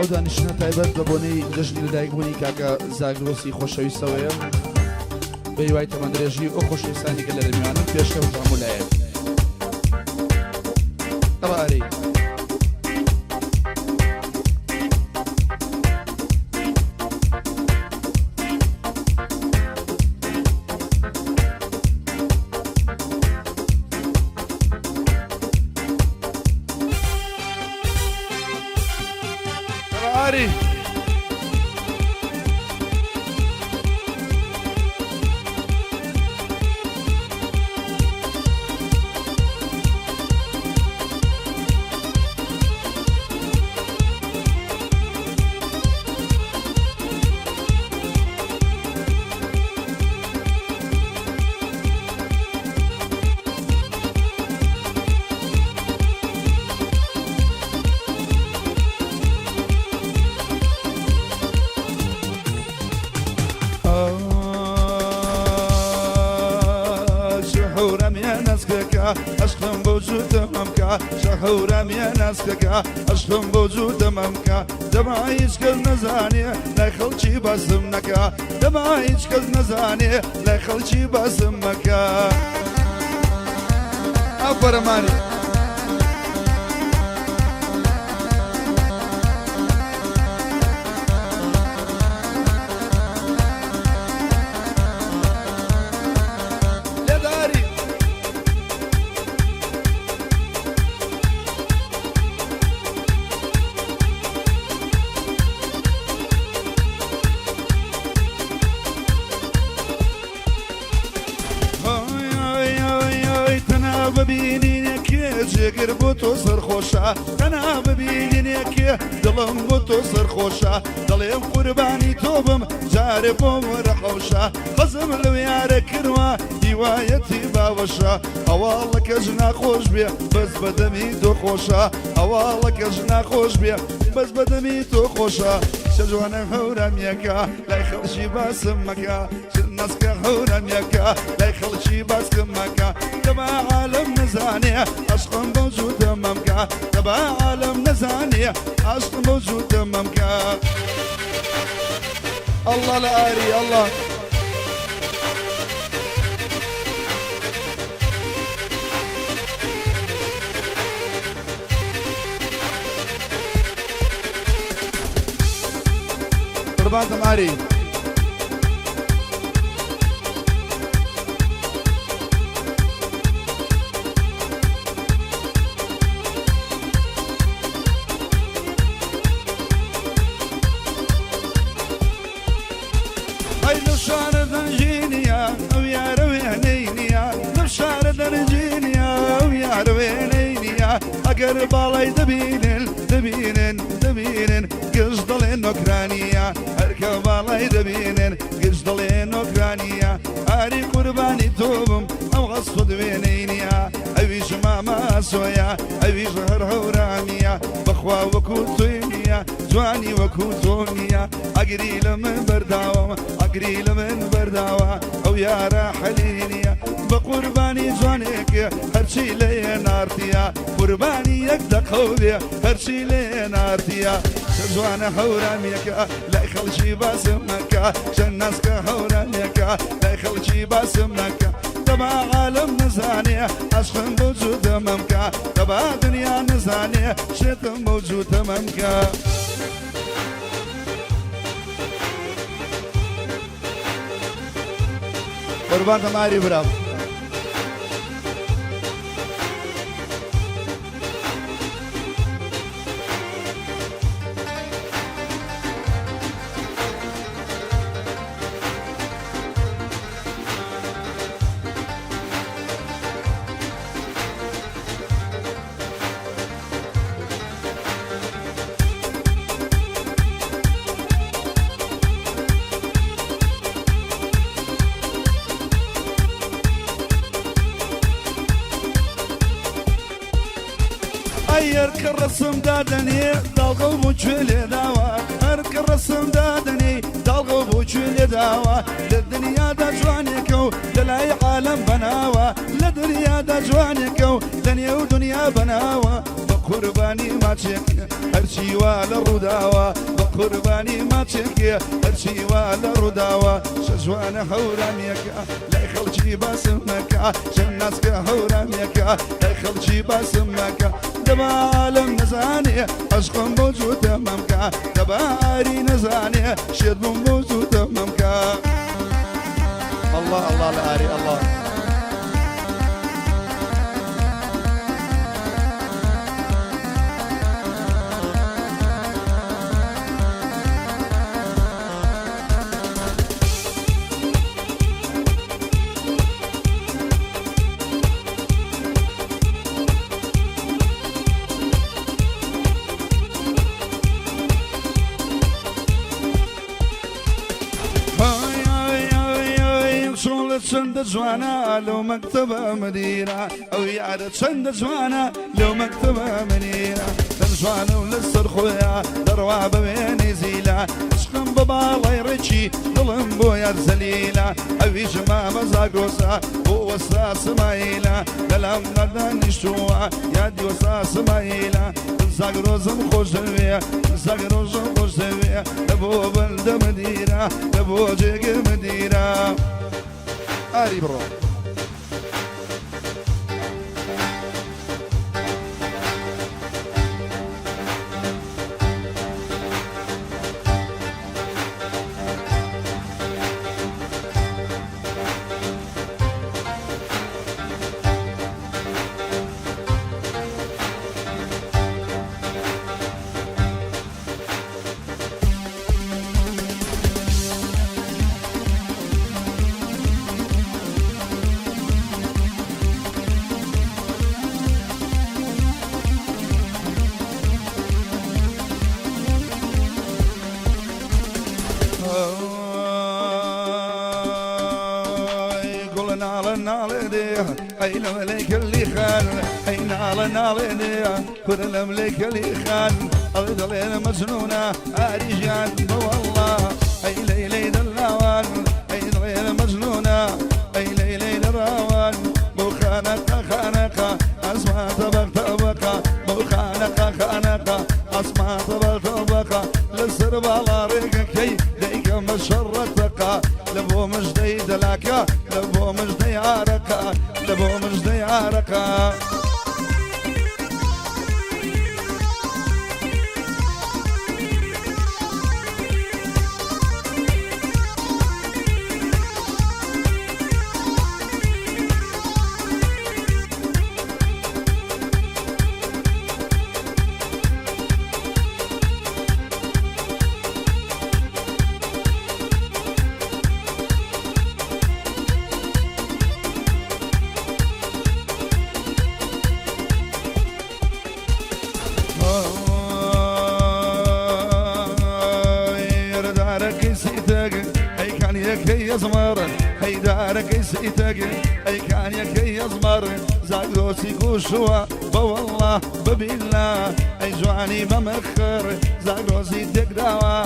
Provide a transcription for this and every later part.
ئەو دانیشتنە تایبەت بە بۆنەی جەژنی لەدایکبوونی کاکە زاگرۆسی خۆشەویستەوەیە. بە هیوای تەمەندرێژی ئەو خۆشەویستانی کە لێرە میوانن پێشکەوت هەموو لایەک. ئەوە ئەرێی. ئاری. عشقم بۆ جووتە مەمکە شەهورەمیە ناسکەکە عشقم بۆ جووتە مەمکە دەما هیچ کەس نەزانێ لای خەڵکی باسم نەکە دەما هیچ کەس نەزانێ لای خەڵکی باسم مەکە. ئافەرەمانی. لێداری. تەنا ببینینێ کێ جێگر بۆ تۆ سەرخۆشە تەنا ببینینێ کێ دڵم بۆ تۆ سەرخۆشە دەڵێم قوربانی تۆ بم جارێ بۆ وەرە حەوشە حەزم لەو یارە کردوە هیوایەتی باوەشە هەواڵەکەش ناخۆش بێ بەس بەدەمی تۆ خۆشە هەواڵەکەش ناخۆش بێ بەس بەدەمی تۆ خۆشە شەجوانە هەورامیەکە لای خەڵکی باسم مەکە ناسکە هەورامیەکە لای خەڵکی باسم مەکە دەبا عالەم نەزانێ عەشقم بەو جووتە مەمکە دەبا عالەم نەزانێ عەشقم بەو جووتە مەمکە. الله لە ئاری الله. قوربانتم ئاری. ئەی لەو شارە دەنگینیە ئەو یارە وێنەی نییە لەو شارە دەنگینیە ئەو یارە وێنەی نییە ئەگەر باڵای دەبینن دەبینن دەبینن گشت دەڵێن نۆکرانیە هەرکە باڵای دەبینن گشت دەڵێن نۆکرانیە ئاری قوربانی تۆ بم ئەو غەسفت وێنەی نییە ئەویش ماماسۆیە ئەویش هەر هەورامیە بەخوا وەکو تۆی نییە جوانی وەکو تۆ نییە ئەگری لە من بەرداوە ئەگری لە من بەرداوە ئەو یارە حەلی نییە بە قوربانی جوانێک هەرچی لێ ناردیە قوربانی یەک دەقەو بێ هەرچی لێ ناردیە جوانە هەورامیەکە لای خەڵکی باسم مەکە چەند ناسکە هەورامیەکە لای خەڵکی باسم مەکە دەبا عالەم نەزانێ عەشقم بەو جووتە مەمکە دەبا دنیا نەزانێ شێتم بەو جووتە مەمکە. قوربانتم ئاری برام. ئەیەر کە ڕەسم دادەنێ داڵغە و بۆ کوێ لێداوە هەر کە ڕەسم دادەنێ داڵغە و بۆ کوێ لێداوە لە دنیادا جوانێکە و لە لای عالەم بەناوە لە دنیادا جوانێکە و لە نێو دنیا بەناوە. قوربانی ماچێک هەرچی وا لە ڕووداوە بە قوربانی ماچێکێ هەرچی وا لە ڕووداوە شەژوانە هەورامیەکە لای خەڵکی باسم مەکە چەند ناسکە هەورامیەکە لای خەڵکی باسم مەکە دەبا عالەم نەزانێ عەشقم بۆ جووتە مەمکە دەبا ئاری نەزانێ شێت بووم بۆ جووتە مەمکە. اللە اللە لە ئاری اللە. چۆڵە چەندە جوانە لەو مەکتەبە مدیرە ئەو یارە چەندە جوانە لەو مەکتەبە منیرە دەم جوانە و لەسەر خۆیان دەڕوا بە وێنەی زیلە عشقم بە باڵای ڕێکی دڵم بۆ یار زەلیلە ئەویش مامە زاگرۆسە بۆ وەستا سمایلە لەلام نەدانیشتووە یادی وەستا سمایلە زاگرۆزم خۆش دەوێ زاگرۆزم خۆش دەوێ لە بۆ بەندە مدیرە لە بۆ جێگە مدیرە. ئاری بڕۆ. گوڵە ناڵە ناڵێ دێ ئەی لەمەلەی کەلی خان ئەی ناڵە ناڵێ دێ کورە لەملەی کەلی خان ئەڵێ دەڵێنە مەجنونە ئاری ژیان بەوەڵڵا ئەی لەیلەی دەلاوان ئەی دەڵێنە مەجنونە ئەی لەیلەی لەڕاوان بۆ خانەقە خانەقە ئەسما تەبەق تەبەقە بۆ خانەقە خانەقە ئەسما تەبەق تەبەقە لەسەر باڵا ڕێگەکەی دەیکەم بە شەڕە تەقە لە بۆ مژدەی دەلاکە لە بۆ مژدەی عارەقە لە بۆ مژدەی عارەقە. دارەکەی سیتەک ئەی کانیەکەی ئەزمەر زاگرۆسی گوشووە بەوەڵڵا بەبیلا ئەی جوانی بەمەخر زاگرۆسی تێکداوە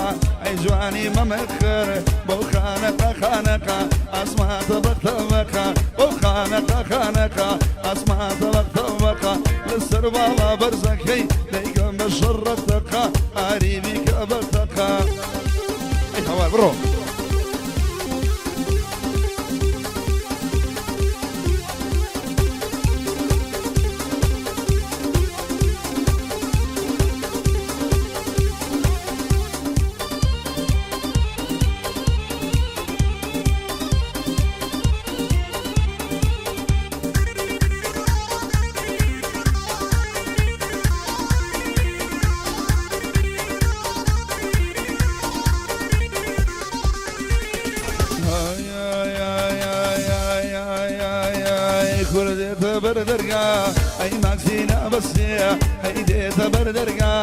ئەی جوانی مەمەخر بۆ خانەقە خانەقە ئاسما تەبق تەبقە بۆ خانەقە خانەقە ئاسما تەبق تەبقە لەسەر باڵا بەرزەکەی دەیکەم بە شەڕە تەقە ئاریبی کە بەتەقە. ئەی هاوار بڕۆ. کورە دێتە بەر دەرگا ئەی ماکسینا بەسێ ئەی دێتە بەر دەرگا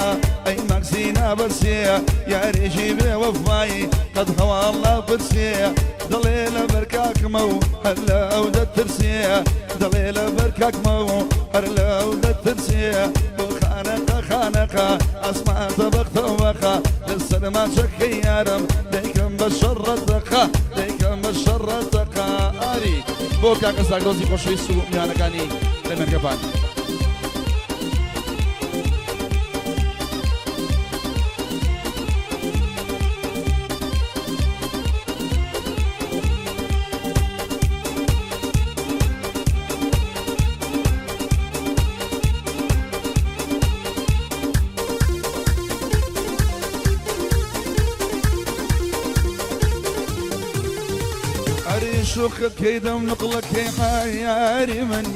ئەی ماکسینا بەسێ یارێکی بێ وەفای قەت هەواڵ ناپرسێ دەڵێ لەبەر کاکمە و هەر لە ئەو دەترسێ دەڵێ لەبەر کاکمە و هەر لە ئەو دەترسێ بۆ خانەقە خانەقە ئاسمان تەبەق تەبەقە لەسەر ماچەکەی یارم دەیکەم بە شەڕە تەقە دەیکەم بە شەڕە تەقە. ئاری بۆ کاکە زاگرۆزی خۆشەویست و میوانەکانی لە مێرگەپان. شۆخەکەی دەم نقڵەکەی عیاری من،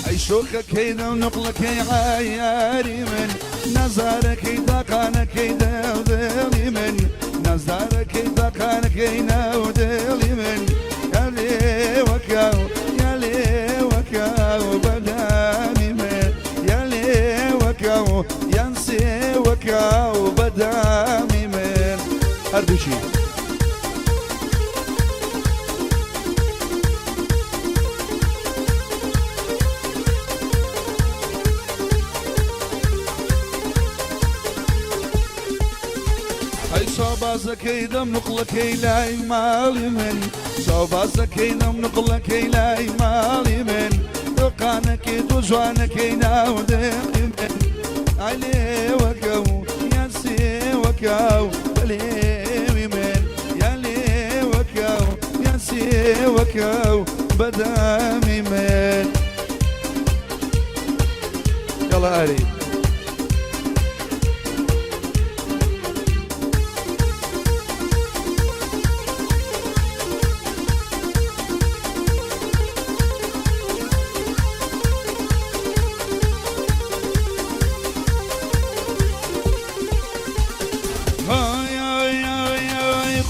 ئەی شۆخەکەی دەم نقڵەکەی عیاری من، نازارەکەی تاقانەکەی ناو دڵی من، نازارەکەی تاقانەکەی ناو دڵی من، یا لێوەکاو یا لێوەکاو بەدامی من، یا لێوەکاو یان سێوەکاو بەدامی من. هەردووکی. ئەی چاوبازەکەی دەم نقڵەکەی لای ماڵی من، چاوبازەکەی دەم نقڵەکەی لای ماڵی من، تۆقانەکەی تۆ جوانەکەی ناو دڵی من، ئای لێوەکە و یان سێوەکە و بەلێوی من، یان لێوەکە و یان سێوەکە و بەدامی من. یاڵا ئاری.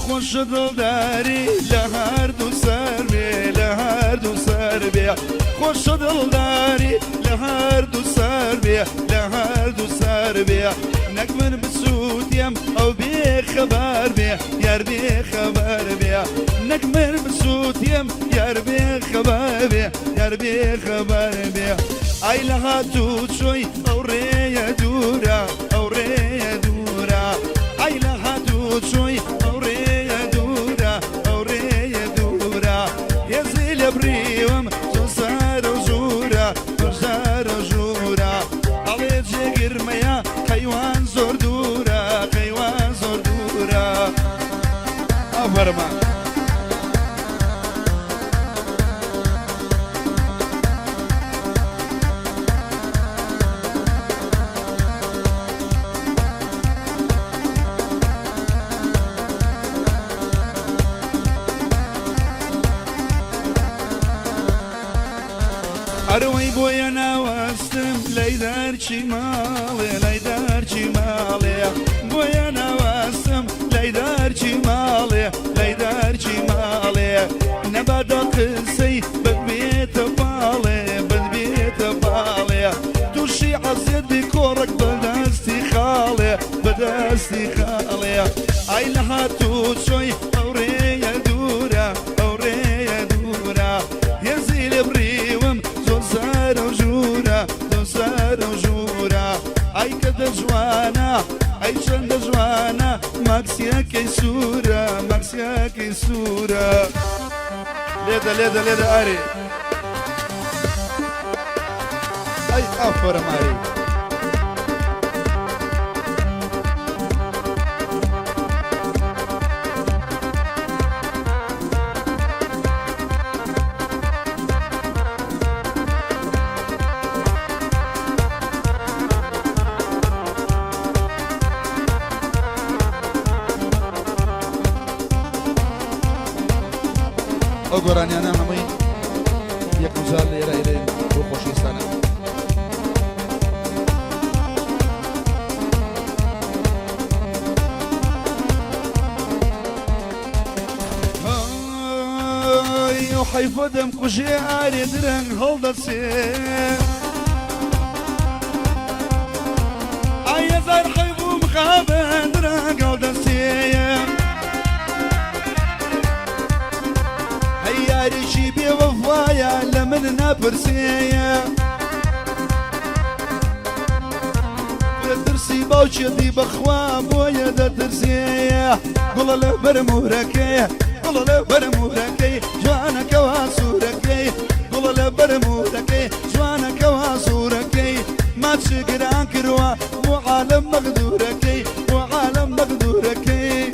خۆش دڵداری لە هەردوو سەر بێ، لە هەردوو سەر بێ، خۆش دڵداری لە هەردوو سەر بێ، لە هەردوو سەر بێ، نەک من بسووتیم ئەو بێخەبەر بێ، یار بێخەبەر بێ، نەک من بسووتیم یار بێخەبەر بێ، یار بێخەبەر بێ. ئای لە هاتوو چۆی ئەو ڕێیە دوورە، ئەو ڕێیە دوورە، ئای لە هاتوو چۆی ئەو ڕێیە دوورە، ئەو ڕێیە دوورە، هێزی لێ بڕیوم زۆر سەرە و ژوورە، زۆر سەرە و ژوورە، ئەڵێ جێگرمەیە قەیوان زۆر دوورە، قەیوان زۆر دوورە. ئافەرما. ئەرەوەی بۆیە ناوەستم لای دەرچی ماڵێ، لای دەرچی ماڵێ، بۆیە ناوەستم لای دەرچی ماڵێ، لای دەرچی ماڵێ، نەبادا قسەی بەدبێتە پاڵێ، بەدبێتە پاڵێ، تووشی عەزیەت بی کۆڕەک بەدەستی خاڵێ، بەدەستی خاڵێ. ئای لە هاتوو چۆی ئەو ڕێیە دوورە، ئەو ڕێیە دوورە، هێزی لێ بڕیوم زۆر سەرە و ژوورە، زۆر سەرە و ژوورە، ئای کە دەجوانە، ئەی چەندە جوانە، ماکسیەکەی سوورە، ماکسیەکەی سوورە. لێدە لێدە لێدە ئاری. ئەی ئافەرم ئاری. ئەو گۆرانیانە هەمووی یەکەم جار لێرە ئەیڵێن بۆ خۆشەویستانە. حەیفە دەم کوژێ ئارێ درەنگ هەڵدەچێ، ئای هەزار حەیف و مخابە درەنگ هەڵدەچێ، هەی یارێکی بێوەفایە لە من ناپرسێیە، لە ترسی باوکێتی بەخوا بۆیە دەترسێیە، گوڵە لە بەر مورەکەی، گوڵە لە بەر مورەکەی، جوانەکەوا سوورەکەی، گوڵە لە بەر مورەکەی، جوانەکەوا سوورەکەی، ماچ گران کردووە بۆ عالەم مەغدورەکەی، بۆ عالەم مەغدورەکەی.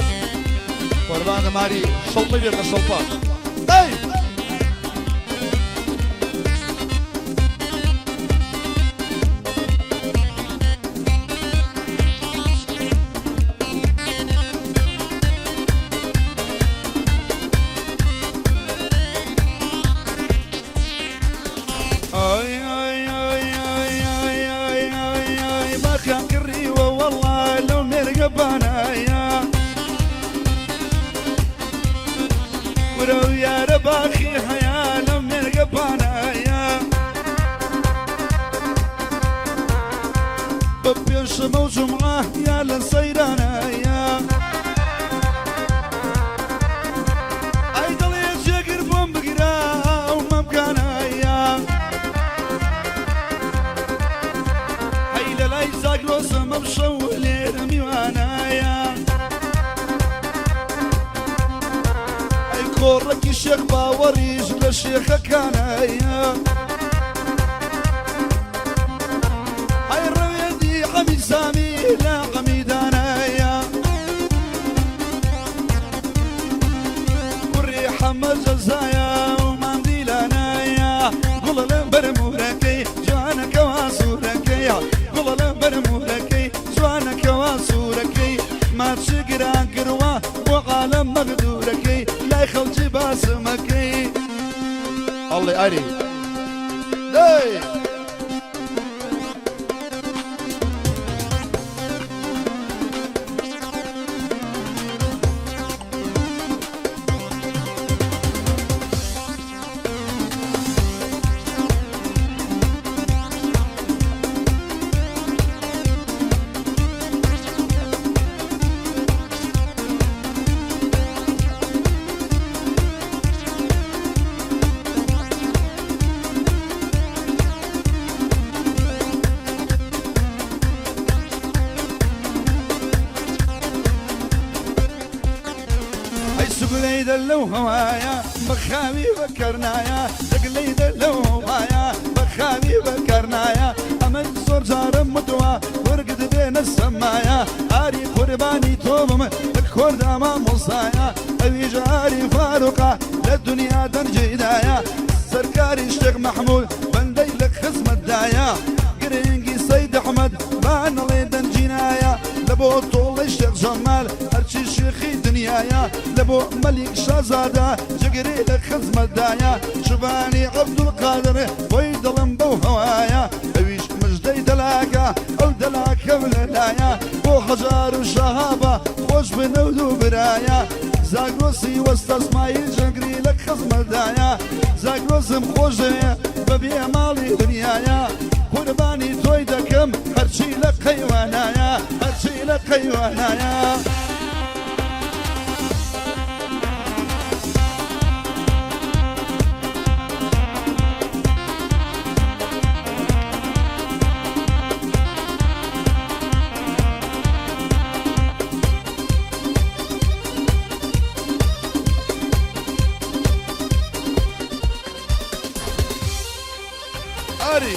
قوربانە ماری شڵپە بێتە شڵپە. ئەی پانایە. کورە و یارە باخی هەیە لەم مێرگە پانایە. بە پێنجشەمە و جومعە یا لە سەیرانایە. ئەی دڵێ جێگر بۆم بگرە ئەو مەمکانایە. هەی لە لای زاگرۆسم ئەمشەو لێرە میوانایە. ئەی کۆڕەکی شێخ باوەڕیش لە شێخەکانایە. ئەی ڕەوێندی حەمید سامی لە حەمیدانایە. کوڕی حەمە جەزایە و مام دیلانایە. گوڵە لە بەرمورەکەی جوانەکەوا سوورەکەی. گوڵە لە بەرمورەکەی جوانەکەوا سوورەکەی. ماچ گران کردوە بۆ عالەم مەغدورەکەی لای خەڵکی باسمەکەی. ئەڵێ ئەرێ دەی. ئەی سوگلەی دە لەو هەوایە بەخاوی بەکەرنایە. دەگلەی دە لەو هەوایە بەخاوی بەکەرنایە. ئەمن زۆر جارم وتووە وەرگت بێنە سەمایە. ئاری قوربانی تۆ بم لە کۆردا مامۆستایە. ئەویش ئاری فاروقە لە دنیا دەنجیدایە. سەرکاری شێخ مەحموود بەندەی لە خزمەتدایە. گرنگی سەید ئەحمەد بانەڵێ دەنجینایە. لە بۆ تۆڵەی شێخ جەمال هەرچی شێخی دنیایە. لە بۆ مەلیک شازادە جگری لە خزمەتدایە. شوبانی عەبدولقادر بۆی دڵم بەو هەوایە. ئەویش مژدەی دەلاکە ئەو دەلاکەم لەلایە. بۆ هەزار و شەهابە خۆش بنەو دوو برایە. زاگرۆسی وەستا سمایل جەنگری لە خزمەتدایە. زاگرۆسم خۆش دەوێ بەبێ ماڵی دنیایە. قوربانی تۆی دەکەم هەرچی لە قەیوانایە. هەرچی لە قەیوانایە. ئاری.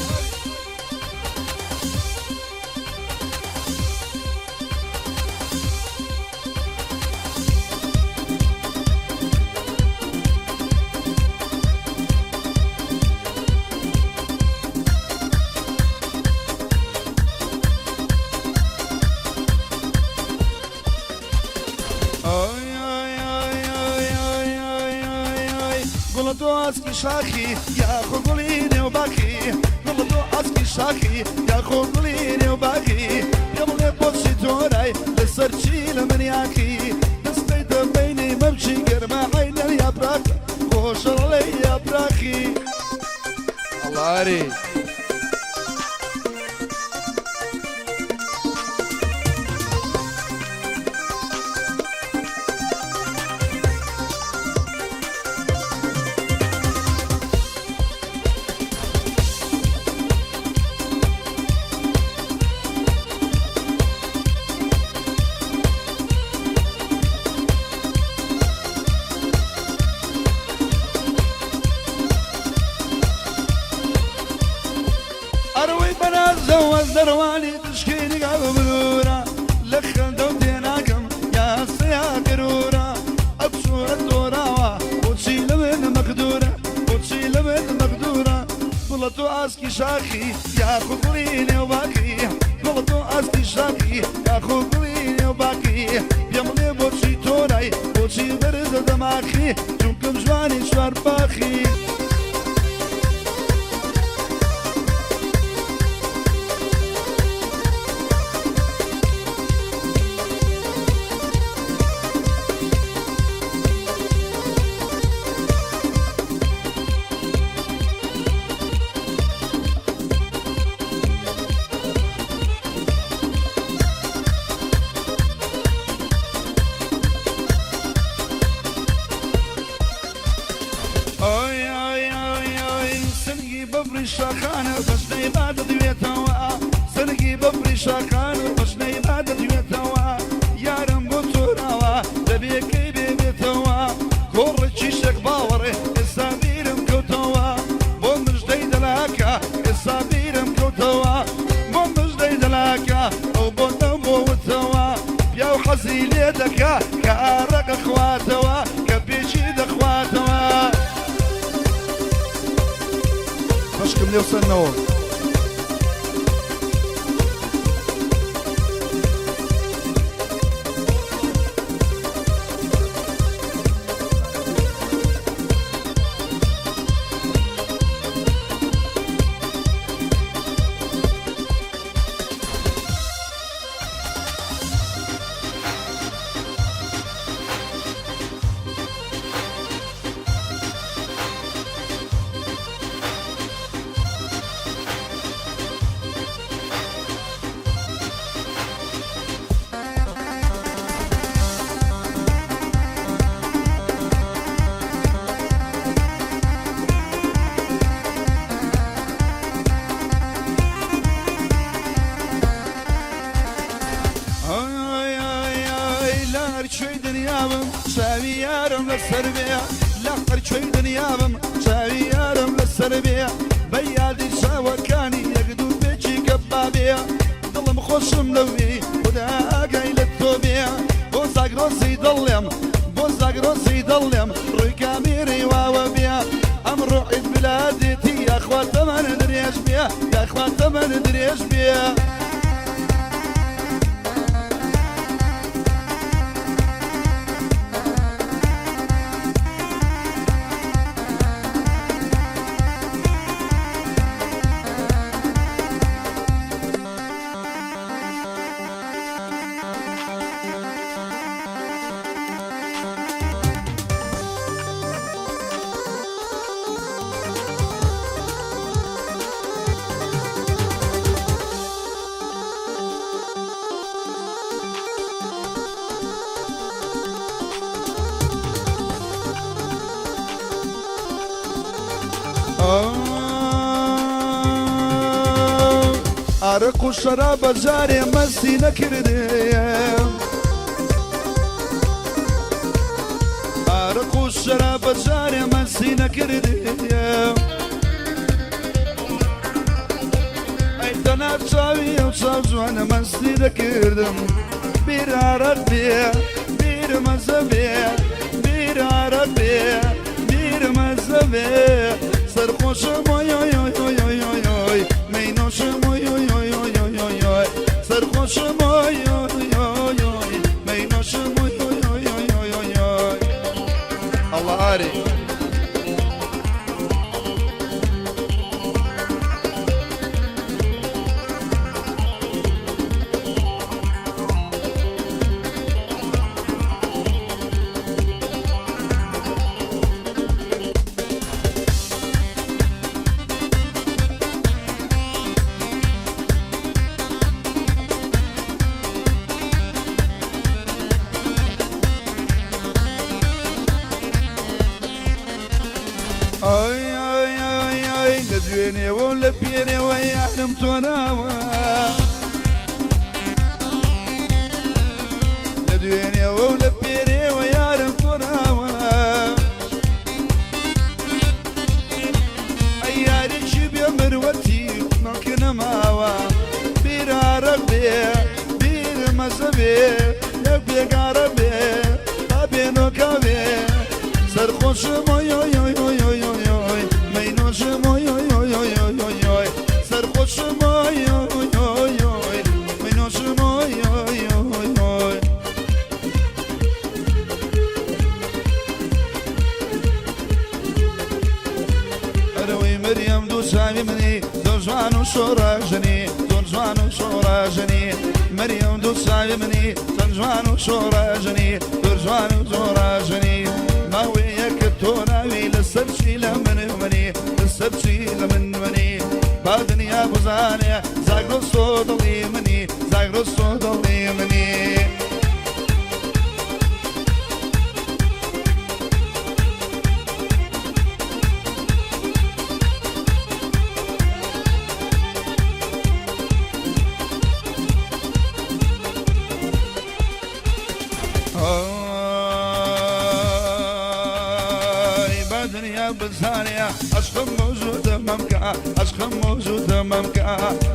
ئای ئای ئای ئای ئای ئای ئای ئای گوڵە تۆ ئاسکی شاخی یاخۆ گوڵی نێو باخی. گوڵە تۆ ئاسکی شاخی یاخۆ گوڵی نێو باخی. پێم بڵێ بۆچی تۆرای لەسەر چی لە من یاخی. دەستەی دەبینی مەمچی گەرمە عەینە یاپراخ خۆشەڵێ یاپراخی. ئەڵێ ئاری. ئەرەوەی بەنازەوە دەروانی تشکینی گاو بلورە. لە خەندە و تێناکەم یا سەیا گرورە. ئەو چۆرە دۆراوە بۆچی لە من مەقدورە. بۆچی لە من مەقدورە. گوڵە تۆ ئاسکی شاخی یاخۆ گوڵی نێو باخی. گوڵە تۆ ئاسکی شاخی یاخۆ گوڵی نێو باخی. پێم بڵێ بۆچی تۆرای بۆچی بەرزە دەماخی. چونکم جوانی چوار باخی. شاخان و پشنەی با دەدوێتەوە، یارم بۆ تۆراوە دەبێ کەی بێ بێتەوە، گۆڕێکی شێخ باوەڕێ ئێستا بیرم کەوتەوە، بۆ مژدەی دەلاکە ئێستا بیرم کەوتەوە، بۆ مژدەی دەلاکە ئەو بۆ نەم بۆ وتەوە، پیاو حەزی لێ دەکا کە ئارەقە خواتەوە، کە پێشی دەخواتەوە. مەشکم لێو سەندنەوە. ئای ئای ئای لە هەرکوێی دنیابم چاوی یارم لەسەر بێ، لە هەرکوێی دنیابم چاوی یارم لەسەر بێ، بە یادی چاوەکانی یەک دوو پێکی گەپا بێ، دڵم خۆشم لەوێ خودا ئاگای لە تۆ بێ، بۆ زاگرۆسی دڵێم بۆ زاگرۆسی دڵێم ڕووی کامێرەی واوە بێ، ئەمڕۆ عید میلادێتی یاخوا تەمەن درێژ بێ، یاخوا تەمەن درێژ بێ. ئارەق و شەرابە جارێ مەستی نەکردێ، ئارەق و شەرابە جارێ مەستی نەکردێ، ئەی تەنار چاوی ئەو چاو جوانە مەستی دەکردم، بیر ئارەق بێ بیر مەزە بێ، بیر ئارەق بێ بیر مەزە بێ، سەرخۆشم ئۆی ئۆی ئۆی ئۆی ئۆی ئۆی ئۆی مەینۆشم ئۆی ئۆی ئۆی ئۆی ئۆی ئۆی ئۆی سەرخۆشم ئۆی ئۆی ئۆی ئۆی مەینۆشم ئۆی ئۆی ئۆی ئۆی ئۆی ئۆی ئۆی. ئەڵا ئارێ. ئای ئای ئای ئای لە دوێنێوە و لە پێرێوە یارم تۆراوە، لە دوێنێوە و لە پێرێوە یارم تۆراوە، ئەی یارێکی بێ مروەتی مەڵکە نەماوە، بیر ئارەق بێ بیر مەزە بێ یەک بێگارە بێ با بێنۆکا بێ، سەرخۆشم ئۆی ئۆی ئۆی ئۆی ئۆی ئۆی ئۆی مەینۆشم ئۆی ئۆی ئۆی ئۆی ئۆی ئۆی ئۆی سەرخۆشم ئۆی ئۆی ئۆی ئۆی مەینۆشم ئۆی ئۆی ئۆی ئۆی. ئەرەوەی مریەم دوو چاوی منی زۆر جوان و شۆڕاژنی، زۆر جوان و شۆڕاژنی، مریەم دوو چاوی منی چەند جوان و شۆڕاژنی، زۆر جوان و شۆڕاژنی، ماوەیەکە تۆ ناوی لەسەر چی لە من منی، لەسەر چی لە من منی، با دنیا بزانێ زاگرۆس تۆ دڵی منی، زاگرۆس تۆ دڵی منی. بزانێ عەشقم مەوجودە مەمکە عەشقم مەوجودە مەمکە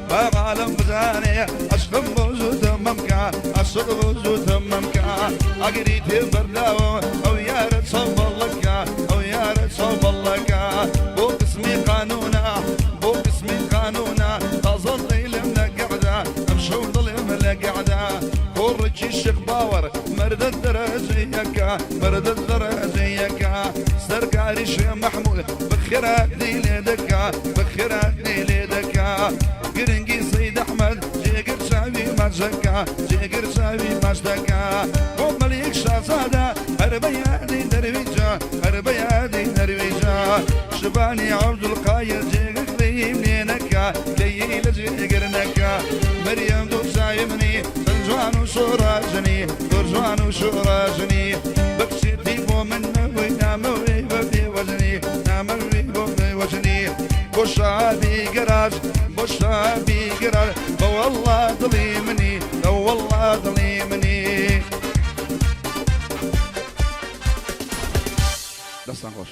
با عالەم بزانێ عەشقم مەوجودە مەمکە عەشق مەوجودە مەمکە ئاگری تێ بەرداوە ئەو یارە چاو بەڵەکە ئەو یارە چاو بەڵەکە بۆ قسمی قانونە بۆ قسمی قانونە تازە دڵم لە گەعدە ئەمشەو دڵم لە گەعدە کوڕێکی شێخ باوەڕ مەردە دەرەجە یەکە مەردە دەرەجە یەکە سەرکاری شێ مەحموود بەخێراتنی لێ دەکا بەخێراتنی لێ دەکا گرنگی سەید ئەحمەد جێگر چاوی ماچ دەکا جێگر چاوی ماچ دەکا بۆ مەلیک شازادە هەر بە یادی دەرویجە هەر بە یادی دەرویجە شبانی عەبدولقایر جێگر لێیم لێ نەکا لێی لە جێگر نەکا مەریەم دوو چاوی منی چەند جوان و شۆڕاژنی زۆر جوان و شۆڕاژنی بەکچێتی بۆ من نەوەی نامەوێ بە بێوەژنی نامەوێ بۆ بێوەژنی بۆ شابی گەراج بۆ شابی گەراج بەوەڵڵا دڵی منی بەوەڵڵا دڵی منی. دەستان خۆش.